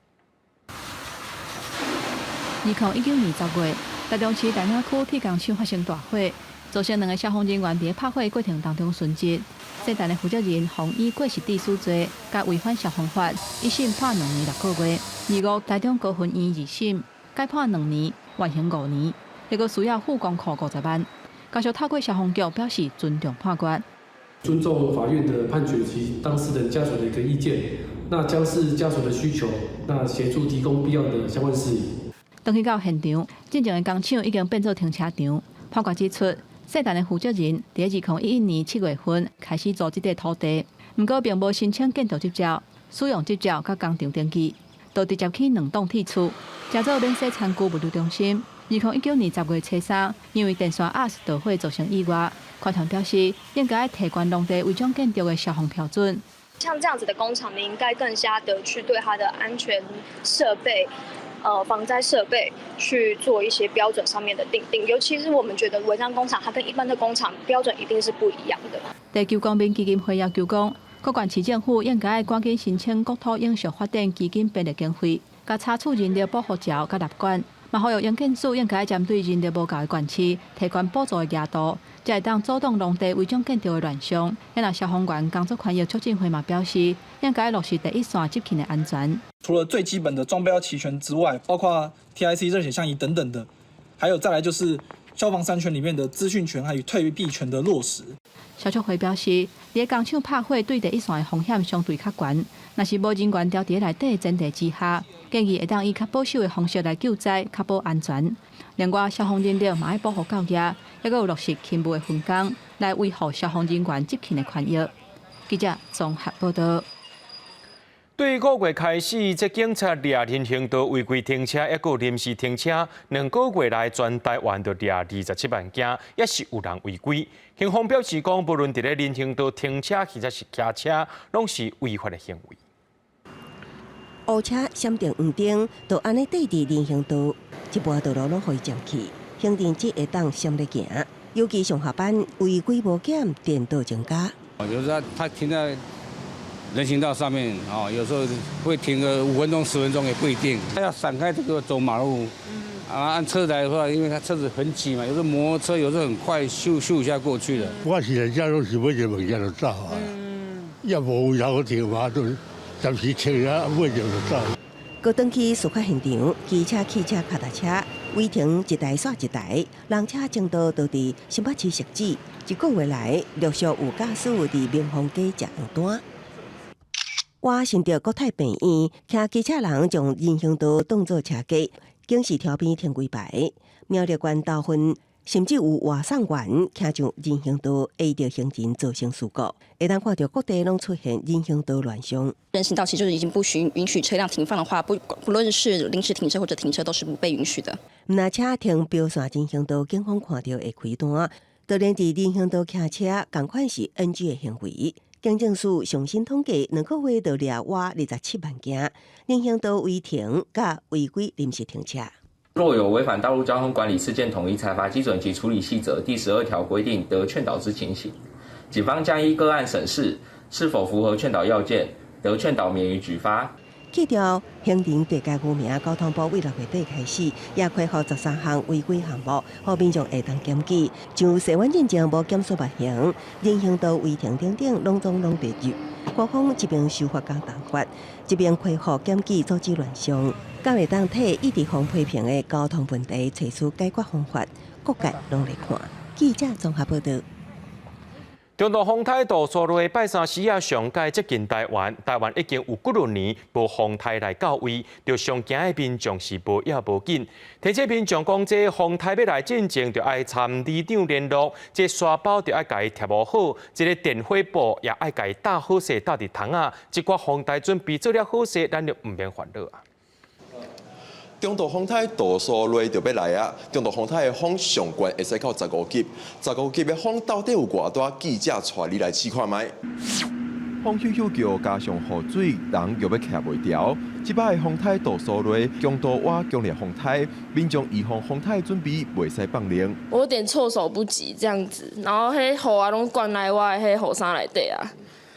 2019年10月，台中市大雅區鐵工廠發生大火。造成兩个消防人員佇拍火過程當中殉職。稅單的負責人予以過失致死罪，佮違反消防法，一審判2年6個月。二五台中高分院二審改判2年，緩刑5年，抑閣需要付公庫50萬。家屬透過消防局表示尊重判決，尊重法院的判決及當事人家屬的一個意見，那將視家屬的需求，那協助提供必要的相關事宜。轉去到現場，進前的工廠已經變做停車場。判決指出，稅單的負責人佇2011年7月份開始租這塊土地，毋過並無申請建築執照、使用執照佮工廠登記，就直接起兩棟鐵厝，成做免洗餐具物流中心。2019年10月初三，因為電線壓導火造成意外，團體表示應該提懸農地違章建築的消防標準。像這樣子的工廠，你應該更加的去對它的安全設備、防災設備去做一些標準上面的訂定，尤其是我們覺得違章工廠，它跟一般的工廠標準一定是不一樣的。地球公民基金會要求講，各縣市政府應該趕緊申請國土永續發展基金編列經費，共查處人力保護槽佮納管，嘛呼籲營建署應該針對人力無夠的縣市，提懸補助的額度，才會當阻擋農地違章建築的亂象。若消防員工作權益促進會嘛表示，應該落實第一線執勤的安全。除了最基本的裝標齊全之外，包括 TIC 熱血相儀等等的，還有再來就是消防三權裡面的資訊權還有退避權的落實。消促會表示，佇工廠拍火對第一線的風險相對較懸，若是無人員調佇內底前提之下，建議會當以較保守的方式來救災，確保安全。另外，消防人力嘛愛保護到業，抑閣有落實勤務的分工，來維護消防人員執勤的權益。記者綜合報道。對5月開始，這警察掠人行道違規停車，抑閣臨時停車，2個月來全台灣就掠27萬件，也是有人違規。警方表示講，無論佇咧人行道停車，或者是騎車，攏是違法的行為。烏車閃著黃燈，就按呢綴佇人行道，一半道路攏予伊佔去，行人只會當閃咧行。尤其上下班違規無減，顛倒增加。有時候他停在人行道上面，哦，有時候會停個5分鐘、10分鐘也不一定。他要閃開這個走馬路，啊，按車來的話，因為他車子很擠嘛，有時候摩托車有時候很快，咻咻一下過去了。我是來遮攏是買一个物件就走啊，也無位通停嘛，就暫時停下買一就走。閣轉去事發現場，機車、汽車、跤踏車違停一台煞一台，人車爭道都佇新北市汐止，一個月來陸續有駕駛佇民豐街食藥單。我新竹國泰病院，騎機車人將人行道當作車架，警示條邊停幾排，苗栗縣頭份甚至有外送員騎上人行道，挨著行人造成事故。會當看著各地攏出現人行道亂象。人行道其實就已經不許允許車輛停放的話，不論是臨時停車或者停車，都是不被允許的。毋但車停標線人行道，警方看著會開單，就連佇人行道騎車，仝款是 NG 的行為。警政署上新統計，2個月就掠倚27萬件人行道違停佮違規臨時停車。若有違反道路交通管理事件統一裁罰基準及處理細則第12條規定得勸導之情形，警方將依個案審視是否符合勸導要件，得勸導免於舉發。去掉行人地界無名，交通部為6月底開始，也開放13項違規項目，予民眾會當檢舉，像洗碗進前無減速慢行、人行道違停等等，攏總攏列入。官方一邊修法佮重罰，一邊開放檢舉阻止亂象，敢會當替一直予批評的交通問題揣出解決方法？各界攏來看。記者綜合報道。中度風颱杜蘇芮拜三時仔上蓋接近台灣，台灣已經有幾若年無風颱來到位，著上驚的民眾是無要無緊。提醒民眾講，這風颱欲來進前，著愛參里長聯絡，這沙包著愛共伊貼糊好，這个電火布也愛共伊搭好勢，搭佇窗仔。這寡防台準備做了好勢，咱就毋免煩惱啊。中度風颱杜蘇芮就欲來啊！中度風颱的風上懸會使到15級，15級的風到底有偌大？記者帶你來試看覓。風咻咻叫，加上雨水，人又欲徛袂牢。這擺風颱杜蘇芮，強度倚強烈風颱，民眾預防風颱準備袂使放冗。我有點措手不及這樣子，然後彼雨啊攏灌來我的彼雨衫內底啊。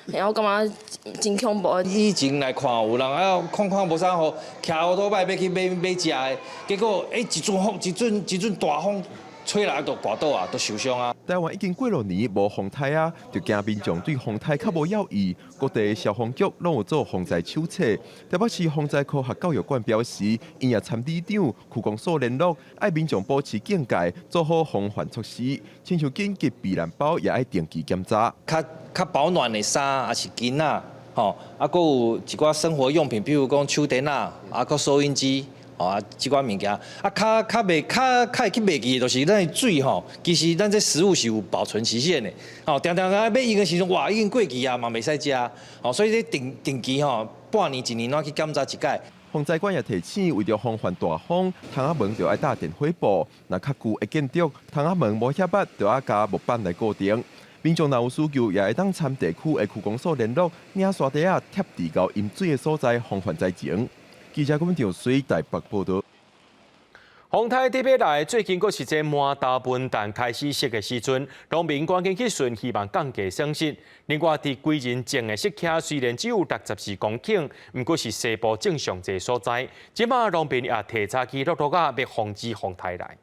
然後感覺真恐怖。以前來看有人啊，看看無啥雨，騎烏托擺欲去買買食的，結果欸一陣風，一陣一陣大風吹來就跋倒啊，就受傷啊。台灣已經幾若年無風颱啊，就驚民眾對風颱較無了意。各地消防局攏有做防災手冊，台北市防災科學教育館表示，𪜶也參里長、區公所聯絡，愛民眾保持警戒，做好防範措施。親像緊急避難包也愛定期檢查。較較保暖的衫，抑是巾仔，吼，啊，閣有一寡生活用品，比如講手電仔，啊，閣收音機，吼，啊，這寡物件，啊，較較袂較較會去袂記的，就是咱的水吼，其實咱這食物是有保存期限的，吼，定定啊欲用的時陣，哇，已經過期啊，嘛袂使食，吼，所以這定定期吼，半年一年攏去檢查一擺。防災館也提醒，為著防範大風，窗仔門著愛搭電火布；若較舊的建築，窗仔門無遐密，著愛共木板來固定。民眾若有需求，也會當參地區的區公所聯絡，領沙袋仔貼佇𠢕淹水的所在，防範災情。記者郭長水台北報道。風颱特別來，最近閣是這饃頭文旦開始熟的時陣，農民趕緊去巡，希望降低損失。另外，佇歸仁種的釋迦雖然只有64公頃，毋過是西部種上濟所在。這馬農民也提早去落落仔，欲防止風颱來。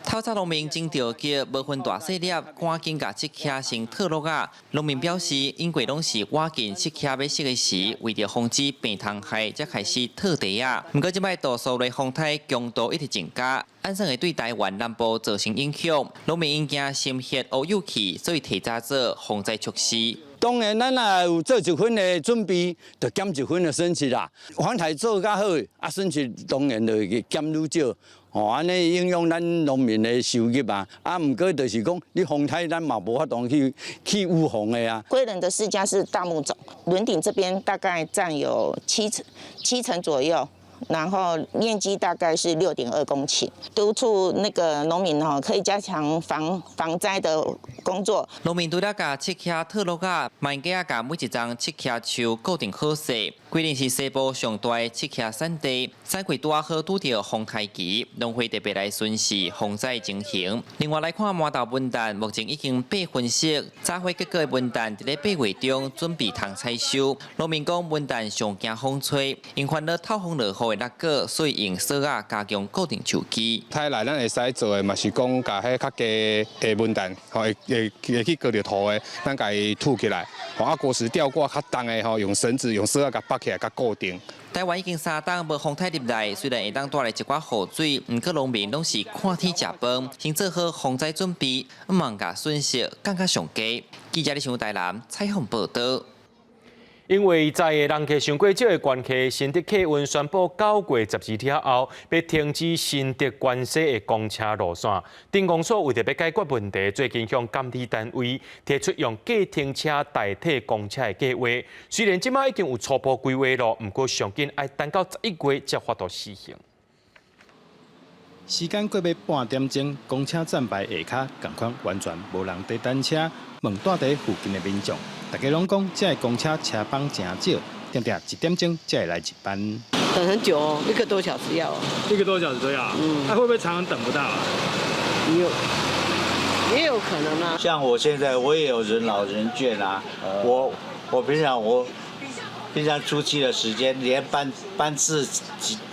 透早農民真著急，無分大細粒，趕緊共釋迦先套落仔。農民表示，因過攏是倚近釋迦欲熟的時，為著防止病蟲害，才開始套袋仔。毋過這擺杜蘇芮風颱強度一直增加，按算會對台灣南部造成影響。農民因驚心血烏有去，所以提早做防災措施。當然，咱若有做一分的準備，就減一分的損失啦。防台做較好，啊損失當然就會減愈少。哦，按呢影響咱農民的收入啊。啊，毋過就是講，你風颱咱嘛無法度去預防的啊。歸仁的釋迦是大木種，崙頂這邊大概佔有7成左右。然後面積大概是6.2公頃，督促那個農民吼可以加強防災的工作。農民除了共釋迦套落仔，嘛應該共每一叢釋迦樹固定好勢。歸仁是西部上大的釋迦產地，產季拄仔好拄著風颱期，農會特別來巡視防災情形。另外來看饃頭文旦，目前已經8分熟，早花結果的文旦佇咧8月中準備通採收。農民講文旦上驚風吹，𪜶煩惱透風落雨會落果，所以用索仔加強固定樹枝。颱來咱會使做的嘛是講，共彼較低的文旦，吼會去割著土的，咱共伊吐起來，吼啊果實吊掛較重的吼，用繩子用索仔共綁起來，共固定。台灣已經3冬無風颱入來，雖然會當帶來一寡雨水，毋過農民攏是看天食飯，先做好防災準備，毋通共損失降較上低。記者李想台南採訪報導。因為載的人客傷過少的關係，新竹客運宣布9月12了後，欲停止新竹關西的公車路線。鎮公所為著欲解決問題，最近向監理單位提出用計程車代替公車的計畫。雖然這馬已經有初步規劃囉，毋過上緊愛等到11月才法度實行。時間過欲半點鐘，公車站牌下跤仝款完全無人佇等車。問蹛佇附近的民眾，大家攏講這个公車車班誠少，定定一點鐘才會來一班。等很久哦，一個多小時要。一個多小時都要。嗯。那會不會常常等不到啊？有，也有可能啊。像我現在我也有人老人券啊，我平常出去的時間，連班次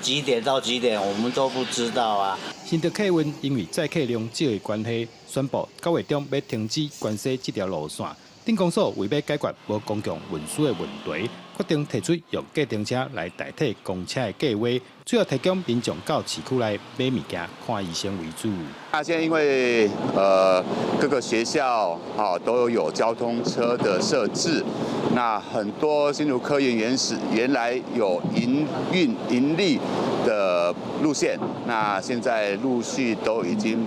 幾點到幾點，我們都不知道啊。新竹客運因為載客量少的關係，宣布9月中欲停止關西這條路線。鎮公所為欲解決無公共運輸的問題，決定提出用計程車來代替公車的計畫，主要提供民眾到市區內買物件、看醫生為主。那現在因為各個學校啊都有交通車的設置，那很多新竹客運原始原來有營運營利的路線，那現在陸續都已經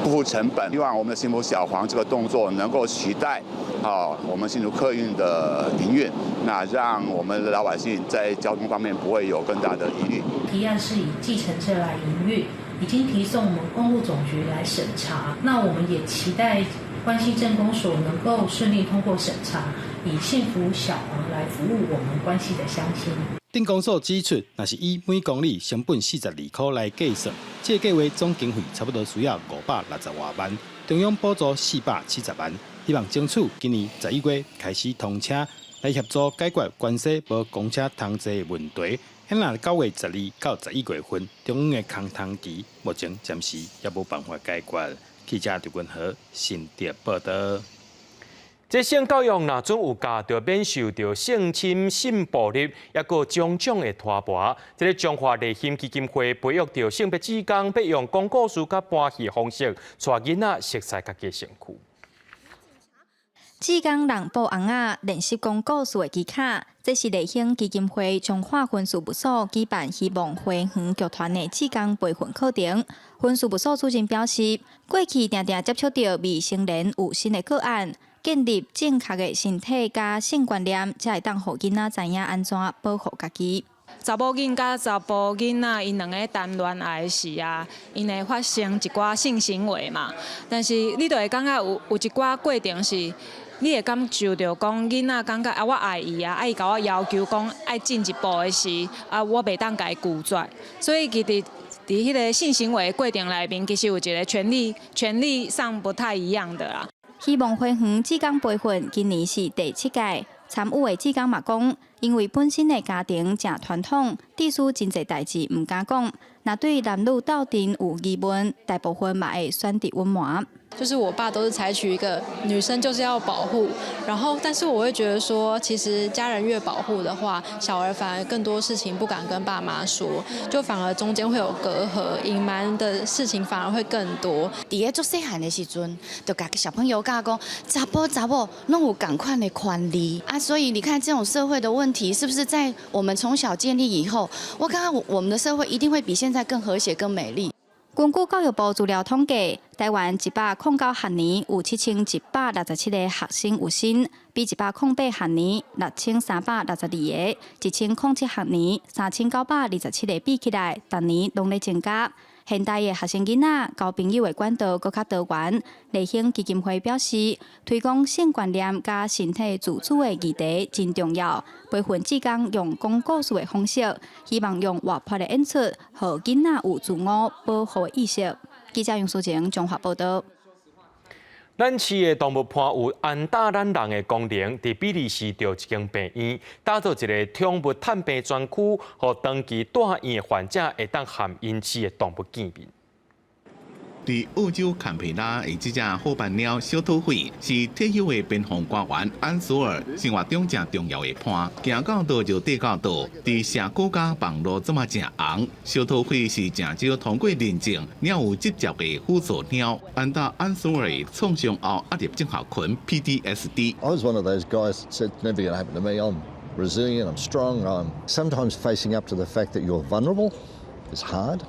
不敷成本，希望我們的幸福小黃這個動作能夠取代啊我們新竹客運的營運，那讓我們的老百姓在交通方面不會有更大的疑慮。提案是以計程車來營運，已經提送我們公路總局來審查。那我們也期待關西鎮公所能夠順利通過審查，以幸福小黃來服務我們關西的鄉親。鎮公所指出，若是以每公里成本42塊來計算，這個計畫總經費差不多需要560外萬，中央補助470萬，希望爭取今年11月開始通車，來協助解決關西無公車通坐的問題。若9月12到11月份，中央的空窗期，目前暫時猶無辦法解決。記者劉君和新竹報導。這性教育若準有教，就免受著性侵、性暴力，抑閣種種的拖磨。這个彰化麗馨基金會培育著性別志工，欲用講故事佮搬戲方式，帶囡仔熟似家己身軀。志工人布尪仔練習講故事的技巧，這是麗馨基金會彰化分事務所舉辦希望花園劇團的志工培訓課程。分事務所主任表示，過去定定接觸著未成年有新的個案，建立正確的身體佮性觀念，才會當予囡仔知影按怎保護家己。查某囡佮查埔囡仔，𪜶兩个談戀愛時啊，𪜶會發生一寡性行為嘛。但是你就會感覺有一寡過程是，你會感受著講囡仔感覺啊，我愛伊啊，啊伊共我要求講愛進一步的時，啊我袂當共伊拒絕。所以其實佇彼个性行為的過程內面，其實有一个權利上不太一樣的啦。希望花園志工培訓今年是第七屆，參與的志工嘛講，因為本身的家庭誠傳統，致使真濟代誌毋敢講。若對男女鬥陣有疑問，大部分嘛會選擇隱瞞。就是我爸都是採取一個女生就是要保護，然後但是我會覺得說，其實家人越保護的話，小兒反而更多事情不敢跟爸媽說，就反而中間會有隔閡，隱瞞的事情反而會更多。佇咧足細漢的時陣，就共小朋友教講，查埔查某攏有仝款的權利啊，所以你看這種社會的問題，是不是在我們從小建立以後，我感覺我們的社會一定會比現在更和諧、更美麗。根據教育部資料統計，台灣109學年有7167個學生有身，比108學年6362個，1007學年3927個比起來，逐年攏咧增加。現代的學生囡仔交朋友的管道閣較多元。麗興基金會表示，推廣性觀念佮身體自主的議題真重要。培訓志工用講故事的方式，希望用活潑的演出，予囡仔有自我保護的意識。記者楊淑晴綜合報道。咱飼的動物伴有安搭咱人的功能，佇比利時著一間病院打造一個寵物探病專區，予長期蹛院的患者會當和𪜶飼的動物見面。佇澳洲坎培拉的這隻虎斑貓小土匪，是退休的邊防官員安索爾生活中誠重要的伴。行到佗就綴到佗，佇社交佮網路這麼誠紅。小土匪是誠少通過認證，才有執照的輔助貓。安達安索爾創傷後壓力症候群 PTSD。 I was one of those guys that said, "Never going to happen to me. I'm resilient. I'm strong." I'm sometimes facing up to the fact that you're vulnerable is hard.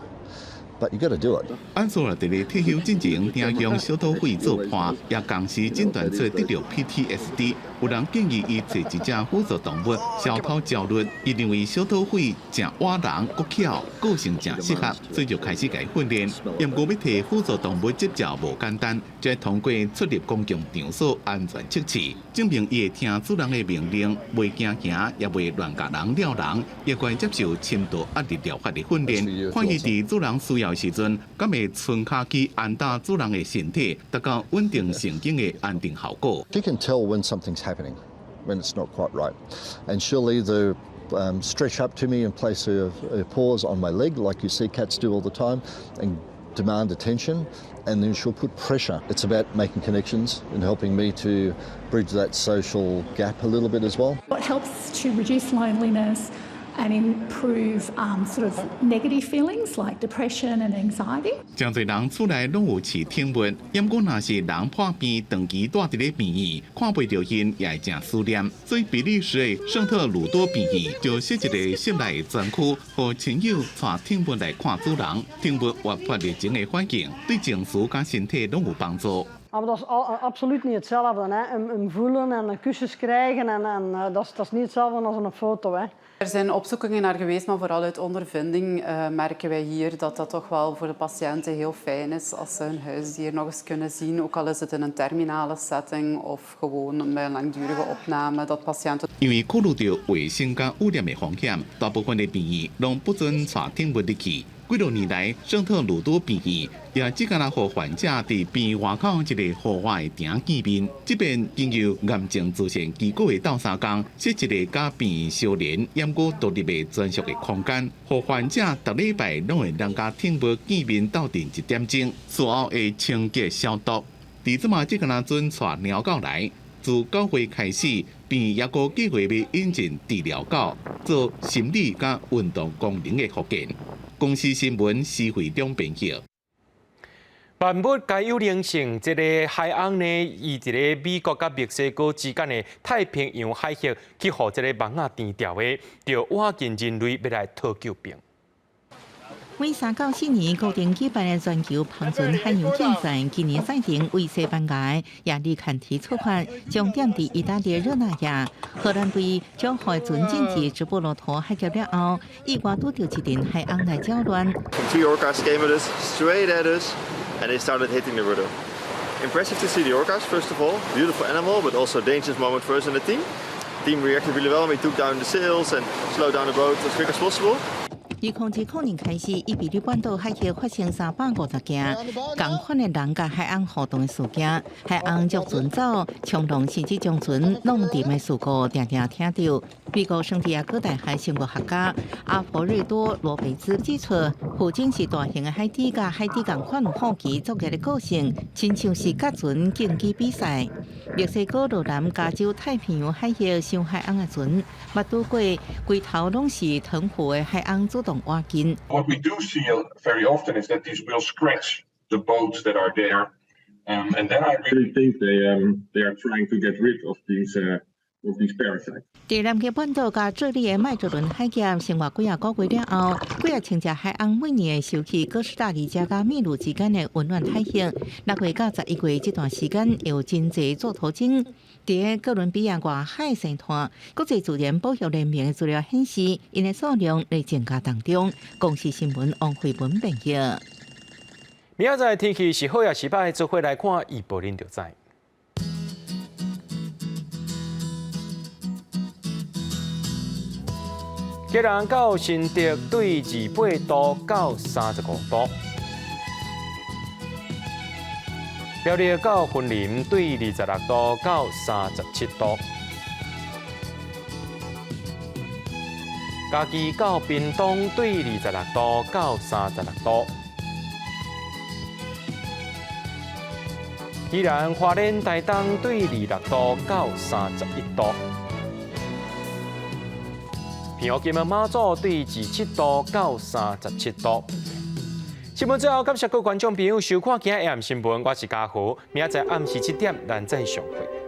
But you got to do it. 安索爾佇咧退休進前，定用小土匪做伴，也同時診斷出得著 PTSD。有人建議伊揣一隻輔助動物消除焦慮。伊認為小土匪誠倚人、閣巧，個性誠適合，所以就開始共伊訓練。毋過欲提輔助動物執照無簡單，這通過出入公共場所安全測試，證明伊會聽主人的命令，袂驚嚇，也袂亂共人抓人，也會接受深度壓力療法的訓練。看伊佇主人需要的時陣，敢會伸跤去按打主人的身體，達到穩定神經的安定效果。 She can tell when something's happening, when it's not quite right, and she'll either stretch up to me and place her paws on my leg, like you see cats do all the time, and demand attention, and then she'll put pressure. It's about making connections and helping me to bridge that social gap a little bit as well. It helps to reduce loneliness and improve sort of negative feelings like depression and anxiety. 誠濟人厝內攏有飼寵物，毋過若是人破病長期蹛佇咧病院，看袂著𪜶也會誠思念。所以比利時的聖特魯多病院就設一個室內專區，予親友帶寵物來看主人，寵物活潑熱情的反應，對情緒佮身體攏有幫助。 Maar dat is absoluut niet hetzelfde, hè. Hem voelen en kusjes krijgen, en dat is niet hetzelfde als een foto, hè. Er zijn opzoekingen naar geweest, maar vooral uit ondervinding merken wij hier dat dat toch wel voor de patiënten heel fijn is als ze hun huisdier nog eens kunnen zien, ook al is het in een terminale setting of gewoon bij een langdurige opname, dat patiënten 因為考慮著衛生佮污染的風險，大部分的病院攏不准帶寵物入去。幾多年來，聖特魯多病院也只敢若予患者佇病院外口一个戶外埕見面。這邊經由癌症慈善機構的鬥相共，設一个佮病院相連、猶閣獨立的專屬的空間，予患者逐禮拜攏會當佮寵物見面鬥陣一點鐘，事後會清潔消毒。佇這馬只敢若准帶貓狗來，自9月開始，病院猶閣計劃欲引進治療狗，做心理佮運動功能的復健。公視新聞施惠中編輯。萬物皆有靈性，這个海鰪呢，伊佇咧美國佮墨西哥之間的太平洋海域，去予這个網仔纏牢的，就倚近人類欲來討救兵。每3到4年固定舉辦的全球帆船海洋競賽，今年賽程為西班牙亞利坎提出發，終點佇意大利熱那亞。荷蘭隊將帆船進入直布羅陀海峽了後，意外拄著一陣海鰪來攪亂。 Three orcas came at us, straight at us, and they started hitting the rudder. Impressive to see the orcas, first of all. Beautiful animal, but also a dangerous moment for us and the team. Team reacted really well. We took down the sails and slowed down the boat as quick as possible. 2020年開始，伊比利半島海域發生350件仝款的人佮海鰪互動的事件，海鰪逐船走、衝浪甚至將船弄沉的事故，定定聽著。美國聖地亞哥大學生物學家阿弗瑞多·羅貝茲指出，附近是大型的海底佮海底仝款有好奇作業的個性，親像是甲船競技比賽。墨西哥羅南加州太平洋海域傷海鰪的船，捌拄過規頭攏是藤壺的海鰪主動倚近。 What we do see very often is that these will scratch the boats that are there, and then I really think they are trying to get rid of these Of these parasites. 佇南極半島佮智利的麥哲倫海峽生活幾仔個月了後，幾仔千隻海鰪每年會收去哥斯達黎加佮秘魯之間的溫暖海域。6月到11月這段時間，有真濟座頭鯨佇哥倫比亞外海生湠。國際自然保育聯盟的資料顯示，𪜶的數量咧增加當中。公視新聞王慧文編譯。明仔載天氣是好抑是䆀，做伙來看預報恁就知。基隆到新竹對28度到35度，苗栗到雲林對26度到37度，嘉義到屏東對26度到36度，宜蘭花蓮台東對26度到31度。澎湖金門馬祖對27度到37度。新聞最後，感謝各位觀眾朋友收看今日 AM 新聞，我是嘉豪，明仔載暗時7點，咱再相會。